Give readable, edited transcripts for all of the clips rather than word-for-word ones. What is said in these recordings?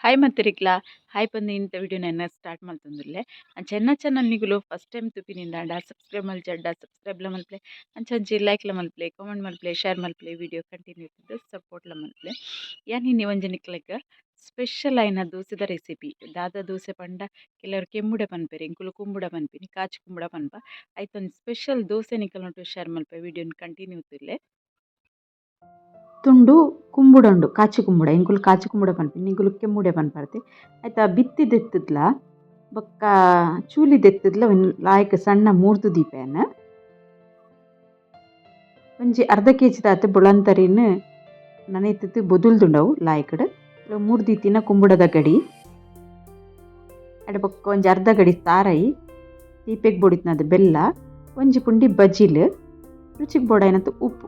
Hi ಮತ್ತರಿಕ್ಲಾ hi ಪಂದು ಇಂತ ವಿಡಿಯೋನ ಎನ್ನ ಸ್ಟಾರ್ಟ್ ಮಲ್ತೊಂದುಲ್ಲೆ. ಅಂಚ ಎನ್ನ ಚಾನಲ್ ನಿಗುಲು ಫಸ್ಟ್ ಟೈಮ್ ತೂಪಿನಿಂದಾಂಡ ಸಬ್ಸ್ಕ್ರೈಬ್ ಮಲ್ಜಡ್ಡ ಸಬ್ಸ್ಕ್ರೈಬ್ಲ ಮಲ್ಪಲೆ, ಅಂಚ ಒಂಜಿ ಲೈಕ್ಲ ಮಲ್ಪಲೆ, ಕಾಮೆಂಟ್ ಮಲ್ಪಲೆ, ಶೇರ್ ಮಲ್ಪಲೆ, ವಿಡಿಯೋ ಕಂಟಿನ್ಯೂ ಇತ್ತುದು ಸಪೋರ್ಟ್ಲ ಮಲ್ಪಲೆ. ಯಾನ್ ಇನಿ ಒಂಜಿ ನಿಕ್ಲೆಗ್ ಸ್ಪೆಷಲ್ ಆಯಿನ ದೋಸೆದ ರೆಸಿಪಿ. ದಾದ ದೋಸೆ ಪಂಡ ಕೆಲವರು ಕೆಮ್ಮುಡೆ ಪನ್ಪೆರ್, ಎಂಕುಲು ಕುಂಬುಡ ಪನ್ಪಿನಿ, ಕಾಚಿ ಕುಂಬುಡ ಪನ್ಪ. ಐತೊಂಜಿ ಸ್ಪೆಷಲ್ ದೋಸೆ ನಿಕಲ್ನೊಟ್ಟು ಶೇರ್ ಮಲ್ಪೆ. ವಿಡಿಯೋನ್ ಕಂಟಿನ್ಯೂ ತೂಲೆ. ತುಂಡು ಕುಂಬುಡ ಉಂಡು, ಕಾಚಿ ಕುಂಬುಡ. ಎಂಕುಲು ಕಾಚಿ ಕುಂಬುಡ ಪನ್ಪಿನಿ, ನಿಕುಲು ಕೆಮ್ಮುಡೆ ಪನ್ಪರ್ತೆ. ಐತ ಬಿತ್ತಿ ದೆತ್ತುದ್ಲ ಬೊಕ್ಕ ಚೂಲಿ ದೆತ್ತುದ್ಲ ಒಂಜಿ ಲಾಯ್ಕ್ ಸಣ್ಣ ಮೂರ್ದು ದೀಪೆನ್. ಒಂಜಿ ಅರ್ಧ ಕೆಜಿ ದಾತ್ ಬೊಳಂತರಿನ್ ನನೆತ್ತ್ ಬೊದುಲ್ದುಂಡವು ಲಾಯ್ಕಡ್. ಮೂರ್ದಿತ್ತಿನ ಕುಂಬುಡದ ಗಡಿ ಅಡೆ ಬೊಕ್ಕ ಒಂಜಿ ಅರ್ಧ ಗಡಿ ತಾರೈ, ದೀಪೆಗ್ ಬೊಡಿತ್ನದ ಬೆಲ್ಲ, ಒಂಜಿ ಪುಂಡಿ ಬಜಿಲ್, ರುಚಿಗ್ ಬೋಡಾಯಿನಂತ ಉಪ್ಪು.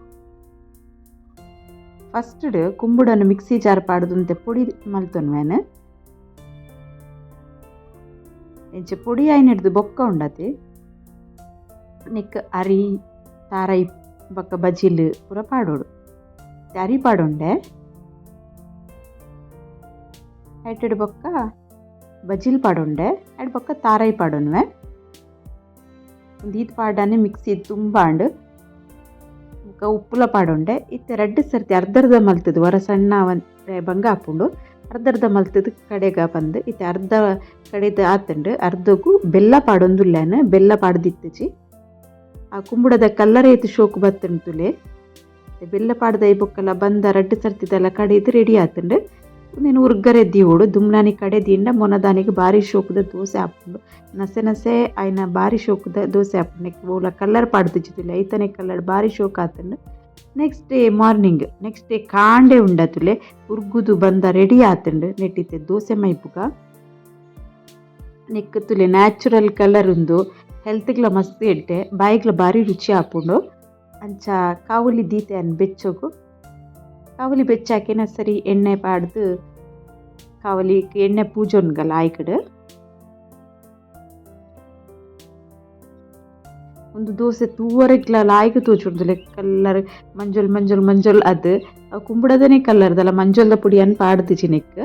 ಫಸ್ಟ್ ಕುಂಬುಡನು ಮಿಕ್ಸಿ ಜಾರ್ ಪಾಡ್ದು ಪೊಡಿ ಮಲ್ತೊನ್ವೆನ್. ಇಂಚ ಪೊಡಿ ಆಯಿನೆಡ್ದ್ ಬೊಕ್ಕ ಉಂಡತೆ ನೆಕ್ಕ್ ಅರಿ, ತಾರೈ ಬೊಕ್ಕ ಬಜಿಲ್ ಪೂರ ಪಾಡೊಡು. ಅರಿ ಪಾಡೊಂಡೆ, ಐಟೆಡ್ ಬೊಕ್ಕ ಬಜಿಲ್ ಪಾಡೊಂಡೆ, ಐಟ್ ಬೊಕ್ಕ ತಾರೈ ಪಾಡೊನ್ವೆ. ಈತ್ ಪಾಡನೆ ಮಿಕ್ಸಿ ತುಂಬ ಆಂಡ್. ಬೊಕ್ಕ ಉಪ್ಪುಲ ಪಾಡೊಂಡೆ. ಇತ್ತೆ ರಡ್ಡ್ ಸರ್ತಿ ಅರ್ಧ ಅರ್ಧ ಮಲ್ತುದು ಒರ ಸಣ್ಣ ಬಂಗ ಆಪುಂಡು. ಅರ್ಧ ಅರ್ಧ ಮಲ್ತುದು ಕಡೆಗ ಪಂದ್ ಇತ್ತೆ ಅರ್ಧ ಕಡೆದ ಆತುಂಡು. ಅರ್ಧಗು ಬೆಲ್ಲ ಪಾಡೊಂದುಲ್ಲೆನ್, ಬೆಲ್ಲ ಪಾಡ್ದಿತ್ತುಜಿ. ಆ ಕುಂಬುಡದ ಕಲ್ಲರ್ ಏತ್ ಶೋಕು ಬತ್ತುಂಡು ತೂಲೆ. ಬೆಲ್ಲ ಪಾಡ್ದ ಬೊಕ್ಕಲ ಬಂದ ರಡ್ಡ್ ಸರ್ತಿದಲ ಕಡೆದು ರೆಡಿ ಆತುಂಡು. ಉಂದೆನ್ ಉರ್ಗರೆ ದೀವೊಡು. ದುಂಬನಾನಿ ಕಡೆ ದೀಂಡ ಮೊನದಾನಿಗ್ ಬಾರಿ ಶೋಕುದ ದೋಸೆ ಆಪುಂಡು. ನಸೆ ನಸೆ ಆಯಿನ ಬಾರಿ ಶೋಕುದ ದೋಸೆ ಆಪುಂಡು. ನೆಕ್ಕ್ ಒವ್ಲ ಕಲರ್ ಪಾಡ್ದಿಜ್ಜಿ ತೂಲೆ, ಐತನೆ ಕಲರ್ ಬಾರಿ ಶೋಕು ಆತುಂಡು. Next day morning, next day ಕಾಂಡೆ ಉಂಡ ತೂಲೆ, ಉರ್ಗುದು ಬಂದ ರೆಡಿ ಆತುಂಡು. ನೆಟ್ಟಿತ್ತೆ ದೋಸೆ ಮೈಪುಗ. ನೆಕ್ಕ್ ತೂಲೆ ನ್ಯಾಚುರಲ್ ಕಲರ್ ಉಂದು, ಹೆಲ್ತ್ಗ್ಲ ಮಸ್ತ್ ಎಡ್ಡೆ, ಬಾಯಿಗ್ಲ ಬಾರಿ ರುಚಿ ಆಪುಂಡು. ಅಂಚ ಕಾವಲಿ ದೀತೆ ಅನ್ ಬೆಚ್ಚೊಗು. ಕಾವಲಿ ಬೆಚ್ಚಾಕಿನ ಸರಿ ಎಣ್ಣೆ ಪಾಡ್ದು ಕಾವಲಿ ಎಣ್ಣೆ ಪೂಜೊನ್ಗ ಲಾಯ್ಕಡ್. ಉಂದು ದೋಸೆ ತೂವರೆಗ್ಲ ಲಾಯ್ಕ್ ತೋಜುಂಡು, ಕಲ್ಲರ್ ಮಂಜೊಲ್ ಮಂಜೊಲ್ ಮಂಜೊಲ್ ಅದು ಕುಂಬುಡದನೇ ಕಲ್ಲರ್ದಲ್ಲ, ಮಂಜೊಲ್ದ ಪುಡಿ ಅನ್ ಪಾಡ್ದಿಜಿ ನೆಕ್ಕ್.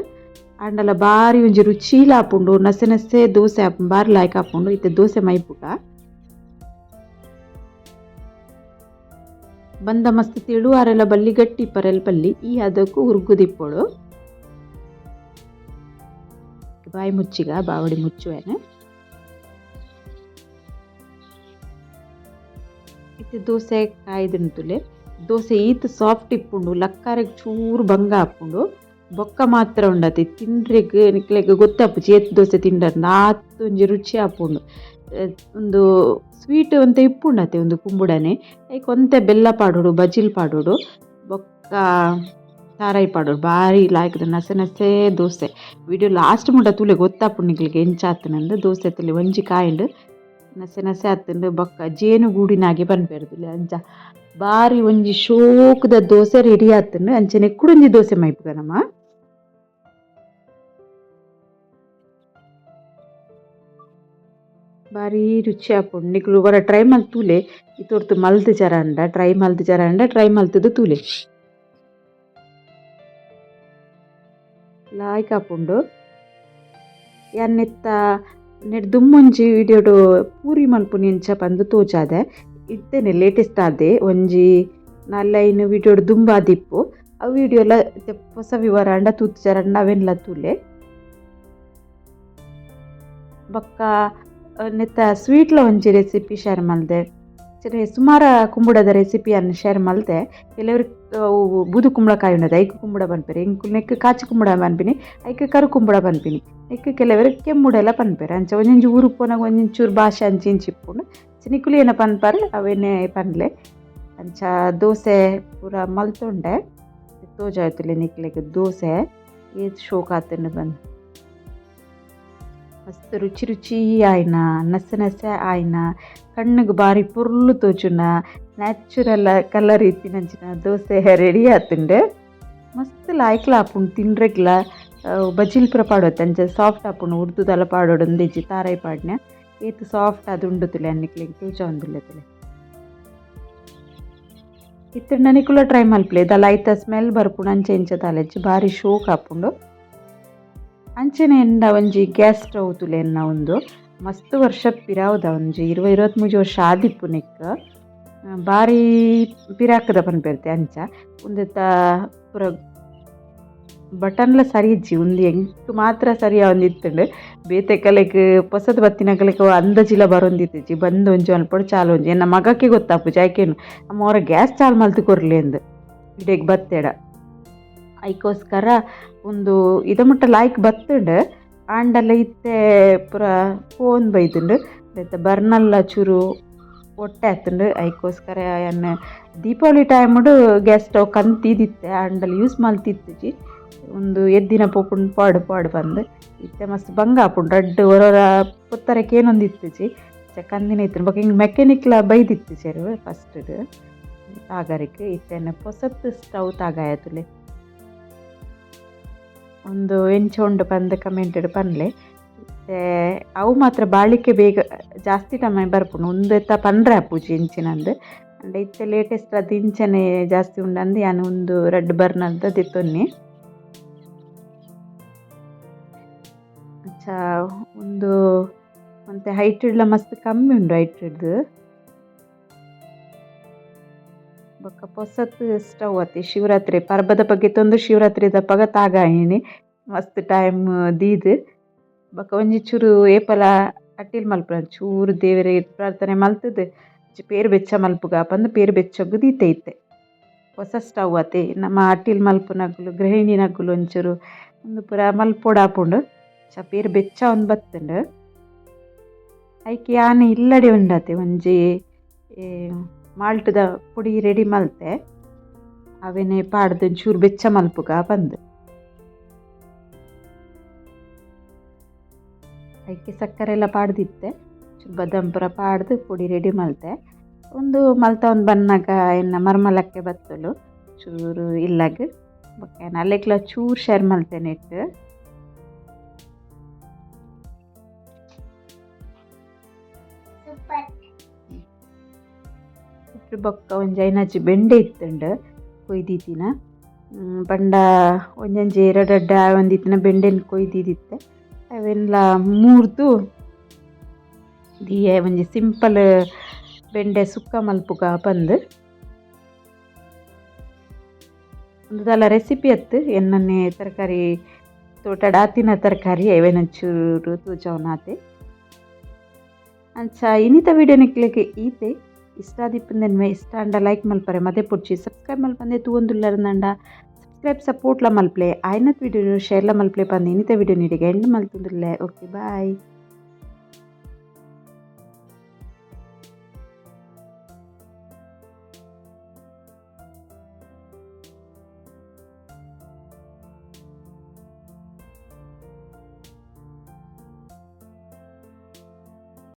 ಆಂಡಲ ಬಾರಿ ಒಂಜಿ ರುಚಿಲ ಆಪುಂಡು, ನಸೆ ನಸೆ ದೋಸೆ ಆಪುಂಡು, ಬಾರಿ ಲಾಯ್ಕ್ ಆಪುಂಡು. ಇತ್ತೆ ದೋಸೆ ಮೈಪುಗ. ಬಂದ ಮಸ್ತ್ ತೆಳುವಾರೆಲ ಬಲ್ಲಿ, ಗಟ್ಟಿ ಪರೆಲ್ ಬಲ್ಲಿ, ಈ ಅದಕ್ಕೂ ಉರ್ಗುದಿಪ್ಪೊಡು. ಬಾಯಿ ಮುಚ್ಚಿಗ ಬಾವಡಿ ಮುಚ್ಚುವೆನ್. ಇತ್ತೆ ದೋಸೆ ಕಾಯ್ದುಂಡು ತೂಲೆ. ದೋಸೆ ಈತ್ ಸಾಫ್ಟ್ ಇಪ್ಪುಂಡು, ಲಕ್ಕಾರೆಗ್ ಚೂರು ಬಂಗ ಆಪುಂಡು. ಬೊಕ್ಕ ಮಾತ್ರ ಉಂಡತೆ ತಿಂಡ್ರೆಗ್ ನಿಕ್ಲೆಗ್ ಗೊತ್ತಾಪುಜಿ ಏತ್ ದೋಸೆ ತಿಂಡರ್ಂದ್, ಆತ್ ಒಂಜಿ ರುಚಿ ಆಪುಂಡು. ಉಂದು ಸ್ವೀಟ್ ಒಂತೆ ಇಪ್ಪುಂಡತೆ ಉಂದು ಕುಂಬುಡನೆ. ಐಕ್ ಒಂತೆ ಬೆಲ್ಲ ಪಾಡೊಡು, ಬಜಿಲ್ ಪಾಡೊಡು, ಬೊಕ್ಕ ತಾರಾಯಿ ಪಾಡೊಡು. ಬಾರಿ ಲಾಯ್ಕದ ನಸೆ ನಸೆ ದೋಸೆ. ವಿಡಿಯೋ ಲಾಸ್ಟ್ ಮುಟ ತೂಲೆ, ಗೊತ್ತಾಪುಂಡು ನಿಕ್ಲೆಗ್ ಎಂಚ ಆತುಂಡು. ದೋಸೆ ತೂಲೆ ಒಂಜಿ ಕಾಯಿಂಡ್ ನಸೆ ನಸೆ ಆತುಂಡು. ಬೊಕ್ಕ ಜೇನುಗೂಡಿನಾಗೆ ಪನ್ಪೆರ್ ತೂಲೆ, ಅಂಚ ಬಾರಿ ಒಂಜಿ ಶೋಕುದ ದೋಸೆ ರೆಡಿ ಆತುಂಡು. ಅಂಚನೆ ಕುಡೊಂಜಿ ದೋಸೆ ಮೈಪುಗ ನಮ. ಬಾರಿ ರುಚಿ ಆಪುಂಡು. ನಿಕುಲು ಒರ ಟ್ರೈ ಮಲ್ತ್ ತೂಲೆ. ಇತೋರ್ತು ಮಲ್ತ್ ಜರಂಡ ಟ್ರೈ ಮಲ್ತ್ ಜರಂಡ ಟ್ರೈ ಮಲ್ತುದು ತೂಲೆ. ಲಾಯ್ಕ್ ಆಪುಂಡು. ಯಾನ್ ನೆತ್ತ ನೆಟ್ ದುಂಬೊಂಜಿ ವಿಡಿಯೋಡು ಪೂರಿ ಮಲ್ಪುನಿ ಎಂಚ ಪಂದ್ ತೋಜಾದೆ. ಇತ್ತೆನೆ ಲೇಟೆಸ್ಟ್ ಆದೆ ಒಂಜಿ ನಾಲ್ ಐನ್ ವಿಡಿಯೋಡು ದುಂಬಾದಿಪ್ಪು. ಅವು ವಿಡಿಯೋಲ ಪೊಸ ವಿವರ ಆಂಡ ತೂತುಜರಂಡ ಅವೆನ್ಲ ತೂಲೆ. ಬೊಕ್ಕ ನೆತ್ತ ಸ್ವೀಟ್ಲ ಒಂಜಿ ರೆಸಿಪಿ ಶೇರ್ ಮಲ್ದೆ. ಸುಮಾರ ಕುಂಬುಡದ ರೆಸಿಪಿಯನ್ನು ಶೇರ್ ಮಲ್ತೆ. ಕೆಲವರು ಬೂದು ಕುಂಬಳಕಾಯಿ ಉಂಡದ ಐಕ್ ಕುಂಬುಡ ಪನ್ಪೆರ್, ಎಂಕುಲು ನೆಕ್ಕ್ ಕಾಚಿ ಕುಂಬುಡ ಪನ್ಪಿನಿ, ಐಕ್ ಕರು ಕುಂಬುಡ ಪನ್ಪಿನಿ. ನೆಕ್ಕ್ ಕೆಲವೆರ್ ಕೆಮ್ಮುಡೆಲ ಪನ್ಪೆರ್. ಅಂಚ ಒಂಜೊಂಜಿ ಊರು ಪೋನಗ ಒಂಜೊಂಚೂರು ಭಾಷೆ ಅಂಚಿ ಇಂಚಿ ಇಪ್ಪುಂಡು. ನಿಕುಲು ಏನ ಪನ್ಪರ್ ಅವೇನೇ ಪನ್ಲೆ. ಅಂಚ ದೋಸೆ ಪೂರ ಮಲ್ತೊಂಡೆ. ತೋಜಾಯ್ತುಲೆ ನಿಕ್ಲೆಗ್ ದೋಸೆ ಏತ್ ಶೋಕ್ ಆತುಂಡು ಪಂದ್. ಮಸ್ತ್ ರುಚಿ ರುಚಿ ಆಯಿನ, ನಸೆ ನಸೆ ಆಯಿನ, ಕಣ್ಣುಗ್ ಬಾರಿ ಪೊರ್ಲು ತೋಜುನ, ನ್ಯಾಚುರಲ್ ಕಲರ್ ಇತ್ತಿನಂಚಿನ ದೋಸೆ ರೆಡಿ ಆತುಂಡು. ಮಸ್ತ್ ಲಾಯ್ಕ್ಲ ಆಪುಂಡು ತಿನ್ರೆಗ್ಲ. ಬಜಿಲ್ ಪೂರ ಪಾಡೊತ್ ಅಂಚ ಸಾಫ್ಟ್ ಆಪುಂಡು. ಉರ್ದುದಲ ಪಾಡೊಡು ಉಂದೆಜಿ ತಾರಾಯಿ ಪಾಡ್ನ ಏತ್ ಸಾಫ್ಟ್ ಆದ್ ಉಂಡು ತೂಲೆ, ನಿಕ್ಲೆಗ್ ತೋಜೊಂದುಲ್ಲೆ ತೂಲೆ. ಇತ್ತ್ಂಡ ನಿಕುಲ ಟ್ರೈ ಮಲ್ಪುಲೆ. ದಾಲ ಐತ ಸ್ಮೆಲ್ ಬರ್ಪುಂಡು ಅಂಚ ಇಂಚ ದಾಲ ಇಜ್ಜಿ, ಬಾರಿ ಶೋಕ್ ಆಪುಂಡು. ಅಂಚನೆ ಎನ್ನ ಒಂಜಿ ಗ್ಯಾಸ್ ಸ್ಟವ್ ತೂಲೆ ಎನ್ನ ಉಂದು ಮಸ್ತ್ ವರ್ಷ ಪಿರಾವುದ ಒಂಜಿ 20 23 ವರ್ಷ ಆದಿಪ್ಪು ನೆಕ್ಕ್ ಬಾರಿ ಪಿರಾಕದ ಪನ್ಪೆರ್ತೆ ಅಂಚ ಉಂದೆತ ಪೂರ ಬಟನ್ಲ ಸರಿ ಇಜ್ಜಿ ಉಂದು ಎಂಕ್ ಮಾತ್ರ ಸರಿ ಆವೊಂದಿತ್ತುಂಡು ಬೇತೆ ಕಲೆಕ್ ಪೊಸತ್ ಬತ್ತಿನಕಲೆಗ್ ಅಂದಾಜಿಲ ಬರೊಂದಿತ್ತಿಜಿ ಬಂದ್ ಒಂಜಿ ಮಲ್ಪೊಡು ಚಾಲು ಒಂಜಿ ಎನ್ನ ಮಗಕ್ಕೆ ಗೊತ್ತಾಪುಜಿ ಐಕೇನು ಅಮ್ಮ ಒರ ಗ್ಯಾಸ್ ಚಾಲು ಮಲ್ತ್ ಕೊರ್ಲೆ ಅಂದ್ ಇಡೆಗ್ ಬತ್ತೆಡ ಐಕೋಸ್ಕರ ಉಂದು ಇದ ಮುಟ್ಟ ಲಾಯ್ಕ್ ಬತ್ತುಂಡು ಆಂಡಲ ಇತ್ತೆ ಪೂರ ಪೋವೊಂದು ಬೈದುಂಡು ಬೇತೆ ಬರ್ನಲ್ಲ ಚೂರು ಒಟ್ಟೆ ಆತುಂಡು ಐಕೋಸ್ಕರ ಯಾನ್ ದೀಪಾವಳಿ ಟೈಮುಡು ಗ್ಯಾಸ್ ಸ್ಟವ್ ಕಂತಿದಿತ್ತೆ ಆಂಡಲ ಯೂಸ್ ಮಲ್ತಿತ್ತಿಜಿ ಉಂದು ಎದ್ದಿನ ಪೋಪುಂಡು ಪಾಡು ಪಾಡು ಪಂದ್ ಇತ್ತೆ ಮಸ್ತ್ ಬಂಗ ಆಪುಂಡು ರಡ್ಡ್ ಒರೊರ ಪೊತ್ತರೆ ಕೇನೊಂದಿತ್ತಿಜಿ ಕಂದಿನ ಇತ್ತುಂಡು ಬೊಕ ಎಂಕ್ ಮೆಕ್ಯಾನಿಕ್ಲ ಬೈದಿತ್ತಿಜೆರ್ ಫಸ್ಟ್ ತಾಗರಿಕ್ ಇತ್ತೆ ಪೊಸತ್ ಸ್ಟವ್ ತಾಗಾಯ ತೂಲೆ ಉಂದು ಎಂಚ ಉಂಡು ಪಂದ್ ಕಮೆಂಟ್ ಪನ್ಲೆ ಇತ್ತೆ ಅವು ಮಾತ್ರ ಬಾಳಿಕೆ ಬೇಗ ಜಾಸ್ತಿ ಟೈಮ್ ಬರ್ಪುಂಡು ಉಂದೆತ ಪನ್ರೆ ಆಪುಜಿ ಎಂಚಿನಂದ್ ಆಂಡ ಇತ್ತೆ ಲೇಟೆಸ್ಟ್ ಆದ್ ಇಂಚನೆ ಜಾಸ್ತಿ ಉಂಡಂದ್ ಯಾನ್ ಉಂದು ರಡ್ಡ್ ಬರ್ನರ್ದ ದೆತ್ತೊನ್ನೆ. ಅಂಚ ಉಂದು ಒಂತೆ ಹೈಟ್ ಡ್ಲ ಮಸ್ತ್ ಕಮ್ಮಿ ಉಂಡು ಹೈಟ್ ಡ್ದ್. ಬೊಕ್ಕ ಪೊಸತ್ ಸ್ಟವ್ ಅತೆ ಶಿವರಾತ್ರಿ ಪರ್ಬದ ಬಗ್ಗೆ ತೊಂದು ಶಿವರಾತ್ರಿದಪಗ ತಾಗಾಯಿನಿ ಮಸ್ತ್ ಟೈಮ್ ದೀದ್ ಬೊಕ್ಕ ಒಂಜಿ ಚೂರು ಏಪಲ ಅಟ್ಟಿಲ್ ಮಲ್ಪುನ ಚೂರು ದೇವೆರೆ ಪ್ರಾರ್ಥನೆ ಮಲ್ತುದು ಪೇರ್ ಬೆಚ್ಚ ಮಲ್ಪುಗ ಪಂದ್ ಪೇರ್ ಬೆಚ್ಚಗ್ ದೀತೆ ಇತ್ತೆ. ಪೊಸ ಸ್ಟವ್ ಅತೆ ನಮ ಅಟ್ಟಿಲ್ ಮಲ್ಪುನಕುಲು ಗೃಹಿಣಿನಕುಲು ಒಂಚೂರು ಉಂದು ಪೂರ ಮಲ್ಪೊಡಾಪುಂಡು ಚ ಪೇರ್ ಬೆಚ್ಚ ಒಂದ್ ಬತ್ತುಂಡು. ಐಕ್ ಯಾನ್ ಇಲ್ಲಡೆ ಉಂಡತೆ ಒಂಜಿ ಮಾಲ್ಟ್ದ ಪೊಡಿ ರೆಡಿ ಮಲ್ತೆ ಅವೆನೆ ಪಾಡ್ದ್ ಒಂಚೂರು ಬೆಚ್ಚ ಮಲ್ಪುಗ ಪಂದ್. ಐಕೆ ಸಕ್ಕರೆ ಎಲ್ಲ ಪಾಡ್ದಿತ್ತೆ ಚೂರು ಬಾದಾಮ್ ಪೂರ ಪಾಡ್ದ್ ಪೊಡಿ ರೆಡಿ ಮಲ್ತೆ ಉಂದು ಮಲ್ತೊಂದು ಬನ್ನಗ ಎನ್ನ ಮರ್ಮಲಕ್ಕೆ ಬತ್ತೊಲು ಚೂರು ಇಲ್ಲಗ್ ಬೊಕ್ಕ ಯಾನ್ ಅಲೆಗ್ಲ ಚೂರು ಶೇರ್ ಮಲ್ತೆ ನೆಟ್ಟ್. ಬೊಕ್ಕ ಒಂಜಿ ಐನಾಜಿ ಬೆಂಡೆ ಇತ್ತುಂಡು ಕೊಯ್ದಿತ್ತಿನ ಪಂಡ ಒಂಜೊಂಜಿ ಎರಡೆರಡು ಆವೊಂದಿತ್ತಿನ ಬೆಂಡೆನ್ ಕೊಯ್ದಿತ್ತಿತ್ತೆ ಅವೆನ್ಲ ಮೂರ್ದು ದೀಯೆ ಒಂಜಿ ಸಿಂಪಲ್ ಬೆಂಡೆ ಸುಕ್ಕ ಮಲ್ಪುಗ ಪಂದ್. ಉಂದು ದಾಲ ರೆಸಿಪಿ ಅತ್ತ್ ಎನ್ನನೆ ತರಕಾರಿ ತೋಟಡ್ ಆತಿನ ತರಕಾರಿ ಅವೆನ್ ಒಂಚೂರು ತೋಜಾವುನಾತೆ. ಅಂಚ ಇನಿತ ವಿಡಿಯೋ ನಿಕ್ಲೆಗ್ ಈತೆ ಇಷ್ಟ ಆದಿಪ್ಪುಂದೆನ್ವೆ ಇಷ್ಟ ಆಂಡ ಲೈಕ್ ಮಲ್ಪರೆ ಮದೆ ಪೊಡ್ಚಿ ಸಬ್ಸ್ಕ್ರೈಬ್ ಮಲ್ಪಂದೆ ತೂವೊಂದುಲ್ಲರ್ಂಡ ಸಬ್ಸ್ಕ್ರೈಬ್ ಸಪೋರ್ಟ್ಲ ಮಲ್ಪಲೆ ಆಯ್ನತ್ ವಿಡಿಯೋ ಶೇರ್ಲ ಮಲ್ಪಲೆ ಪಂದ್ ಇನಿತ ವಿಡಿಯೋ ನಿಡೆಗ್ ಎಂಡ್ ಮಲ್ತೊಂದುಲ್ಲೆ. Okay bye.